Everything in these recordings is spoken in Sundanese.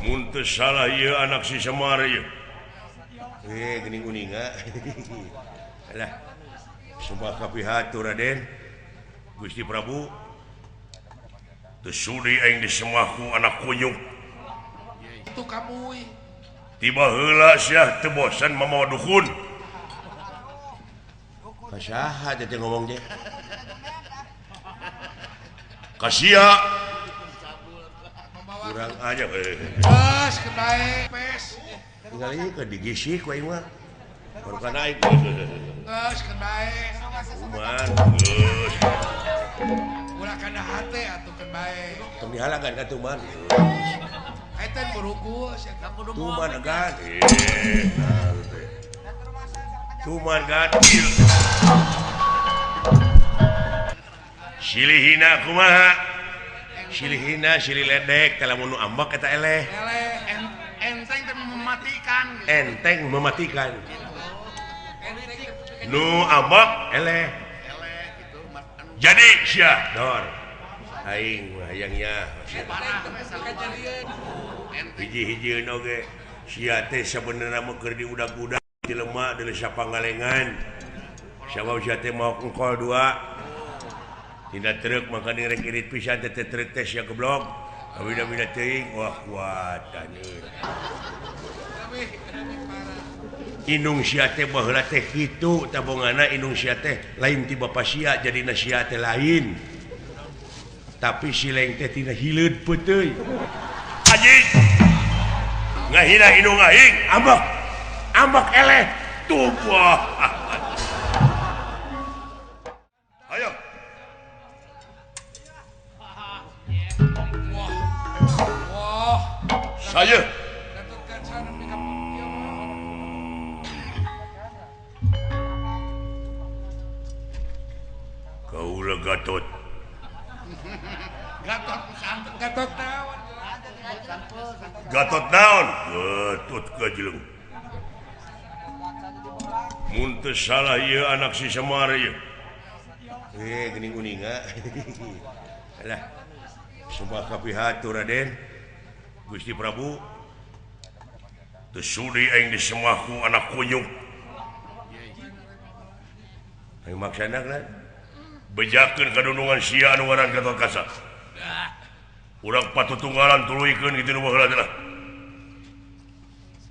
Mun teu salah ieu anak si Semar ieu. Geuning uninga. Alah. Sumpah kapihatur Raden. Gusti Prabu. Teu sudi aing disemahku anak kunyuk. Itu kamuy. Tiba heula sia teu bosan mamawa dukun. Ka saha teh ngomong teh? Ka sia. Kurang aja Geus kebae pes. Tinggal ieu ke digisik we mah. Baru ka naik. Geus kebae. Kuman geus. Ulah kana hate atuh keun bae. Tong dihalagan ka tuman. Eta buruku sia kudu Tuman gan. Tuman gan. Silihina kumaha? Silihina silih ledek teh lamun nu ambek eta eleh. Eleh enteng teh mematikan. Enteng mematikan. Nu ambek eleh. Jadi sia dor. Aing mah hayang nya. Hiji-hijieun oge sia teh sabenerna mah keur diudag-udag jelema deuleu sapangalengan. Sabab sia teh maok engkol dua. Tina truk maka direk irit pisan teh truk teh sia goblok. Kabina-bina teuing wah kuatan euy. Indung sia teh baheula teh kitu tabongana indung sia teh lain ti bapa sia jadina sia teh lain. Tapi si leng teh tina hileud peuteuy. Anjing. Ngahina indung aing, ambek. Ambek eleh tubuh. Ayo. Wah. Saya. Kaula Gatot. Gatot Gatot naon? Gatot naon? Gatot kajeleng. Mun teu salah ieu anak si Semar ieu. Geuning uninga. Alah. Sumpah kapihatur Raden. Gusti Prabu. Teu sudi aing disemahku anak kunyuk. Aing maksana kan? Bejakeun kadunungan sia anu ngaran Gatot Kaca. Urang patutunggalan tuluykeun kitu nu baheula teh lah.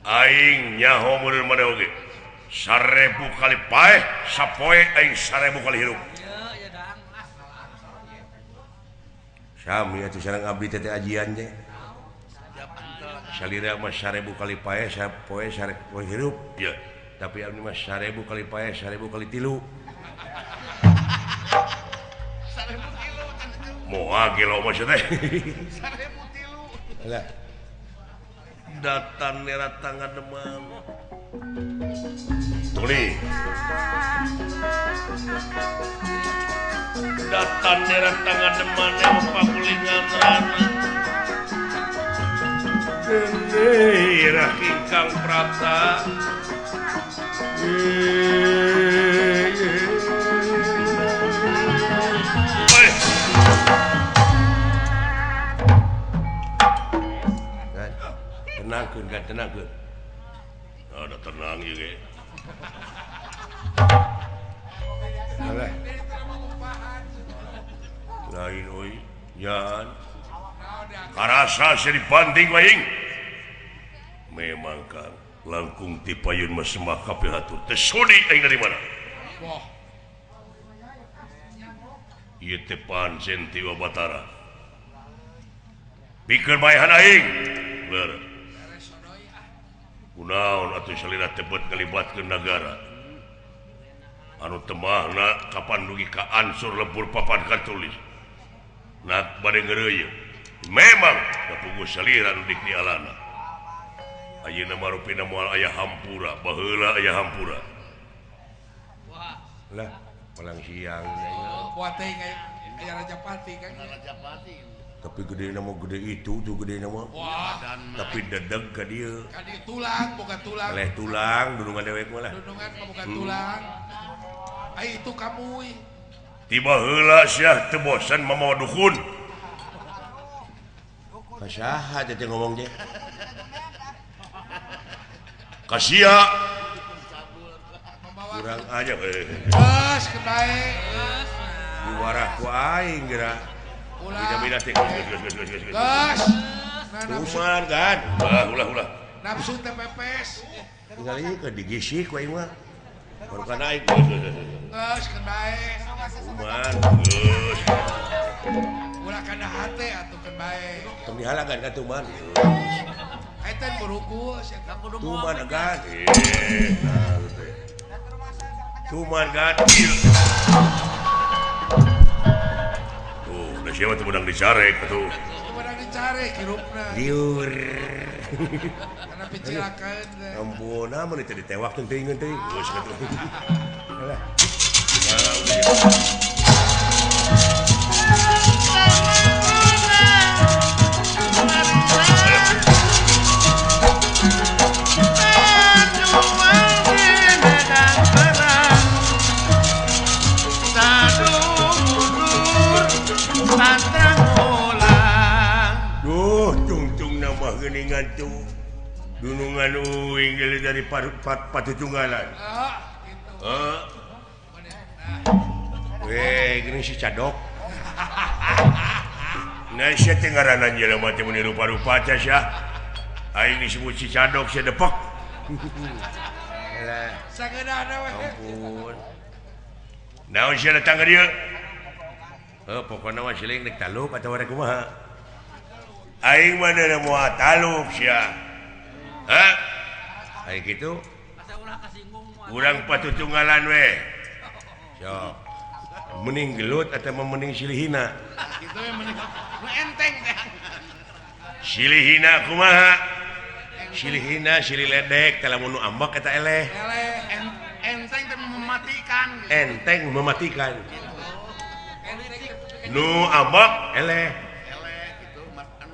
Aing nyaho meureun maneh oge. 1000 kali paeh, sapoe aing 1000 kali hirup. Sami atuh sareng abdi teh ajian teh. Salira mah 1000 kali paeh, sapoe 1000 kali hirup. Ya, tapi abdi mah 1000 kali paeh, 1000 kali tilu. Moal gelo mah teh. 1000 tilu. Lah. Datan nera tangan demam. Tuli. Datan nera tangan demam pakulingan rana. Gendera ingkang prapta. Tenangkeun kan tenangkeun. Ada tenang ieu ge. Alah. Lain euy, nyan. Karasa sia dibanting aing. Memang Kang, langkung ti payun mah semah kapihatur. Teu sudi aing dari mana? Wah. Ieu teh pancen ti Batara. Pikeun maehan aing. Leureuh. Kunaon atuh salira tebet ngalibatkeun nagara. Anu temahna kapan dugi ka ansur lebur papan katulis. Nak bade ngeureuyeuh. Memang kapuguh salira nu dik dialana. Ayeuna mah rupina moal aya hampura, baheula aya hampura. Lah, palang siang. Kuat teh aya Rajapati kan. Rajapati. Tapi gede nama gede itu tuh gede nama. Wah. Tapi dedeg ka dieu. Ka dieu tulang bukan tulang. Eleh tulang dunungan dewek mah lah. Dunungan mah bukan tulang. Ai itu kamuy. Tiba heula sia teu bosan mamawa dukun. Ka saha teh ngomong teh? Kasia kurang aja geus kebae diwarah ku aing geura beda-beda teh geus geus geus geus geus tuman kan ulah ulah ulah nafsu teh pepes tinggal ieu ke digisih ku aing mah baru kana aing geus geus geus kebae tuman geus ulah kana hate atuh kebae tong dihalagan ka tuman eta buruku sia tuman agan tuman gan tuh udah siapa tuh menang dicarek tuh menang dicarek hirupna liur karena picilakeun teh ampun amun teh ditewak teuing teuing geus kitu alah duh tungtung nambah geuningan tuh dunungan uing dari patutunggalan heeh weh geuning si cadok nah sia teh ngaranna jelema teh meuni rupa-rupa teh sia aing disebut si cadok sia depok alah sageunahna we ampun naon sia datang ka dieu heuh pokona mah siling rek taluk atawa rek kumaha aing mah deuna moal taluk sia hah aing kitu urang patutunggalan we sok mending gelut atawa mending silihina kitu we mending nu enteng teh silihina kumaha silihina silih ledek teh lamun nu ambek eta eleh eleh enteng teh mematikan enteng mematikan nu ambek eleh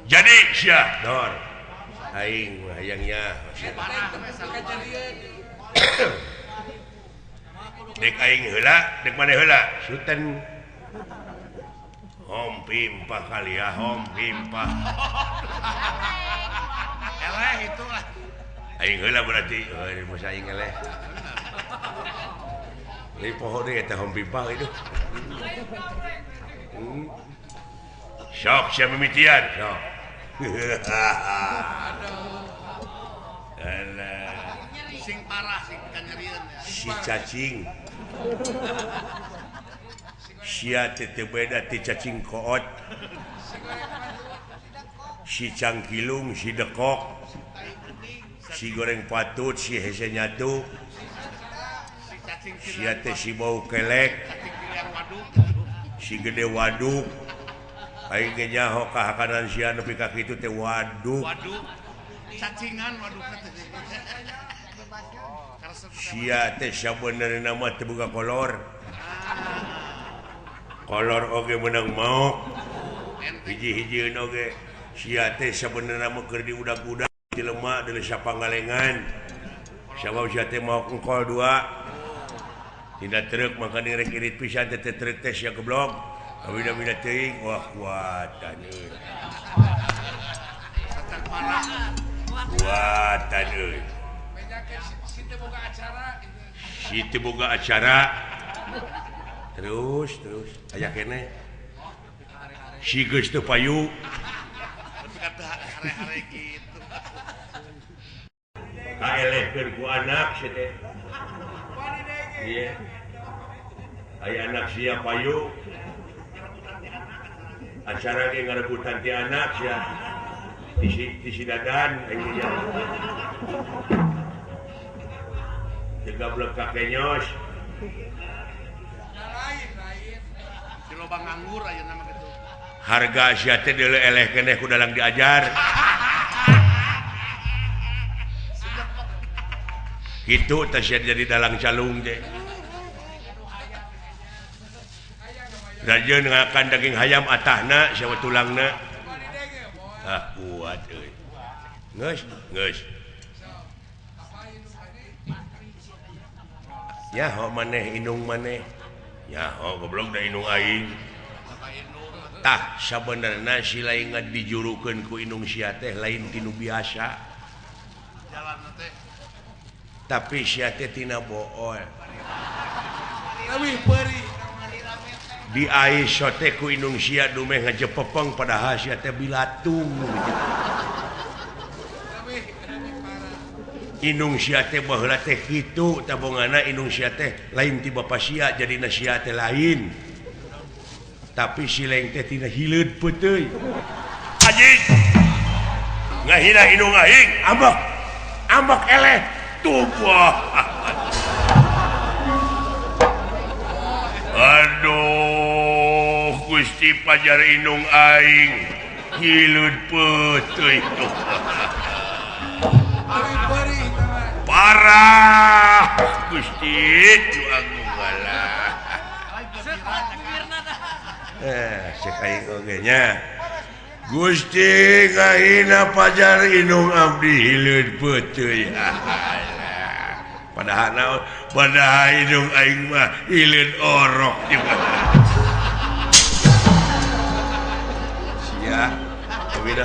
jadi sia dor aing mah hayangnya dek aing heula dek maneh heula suten hom pimpah kali ya hom pimpah eleh itu lah aing heula berarti euy masa aing eleh deui poho deui eta hom pimpah itu sok sia mimitian sok alah sing parah sing kanyerieun si cacing sia teh teu beda ti cacing koot si cangkilung si dekok si goreng patut si hese nyatu sia teh si bau kelek si gede waduk aing ge nyaho kahakanan sia nepi ka kitu teh waduk waduk cacingan waduk teh sia teh sabenerna mah teu boga kolor kolor oge meunang maok hiji-hijieun oge sia teh sabenerna mah keur diudag-udag di lemak deuleu sapangalengan sabab sia teh maok engkol dua tina truk maka rek irit pisan teh truk teh sia goblok beda-beda teuing wah kuatan euy kuatan euy si teu boga acara terus terus aya keneh si geus teu payu hare-hare kitu kaelehkeun ku anak sia teh ieu aya anak sia payu acara ge ngarebutan ti anak sia ti si dadan aing nya digablek ka kenyos lain-lain di loba nganggur ayeuna mah kitu harga sia teh deuleu eleh keneh ku dalang diajar kitu teh sia jadi dalang calung teh rajeun ngakan daging hayam atahna sia tulangna ah kuat euy geus geus nyaho maneh indung maneh nyaho goblok da indung aing tah sabenerna si lain dijurukeun ku indung sia teh lain ti nu biasa jalanna teh Tapi sia teh tina bool. Leuwih peurih. Diais teh ku indung sia dumeh ngajepepeng padahal sia teh bilatung. Leuwih leuwih parah. Indung sia teh baheula teh kitu tabongana indung sia teh lain ti bapa sia jadina sia teh lain. Tapi sileng teh tina hileud peuteuy. Anjing. Ngahina indung aing, ambek. Ambek eleh tubuh. Aduh, Gusti Pajar indung aing hileud peuteuy tuh. Leuwih peurih eta mah. Parah Gusti nu agung alah. Cek aing oge nya. Gusti ngahina Pajar indung abdi hileud peuteuy. Padahal naon? Padahal indung aing mah hileud orok juga. Sia, beda.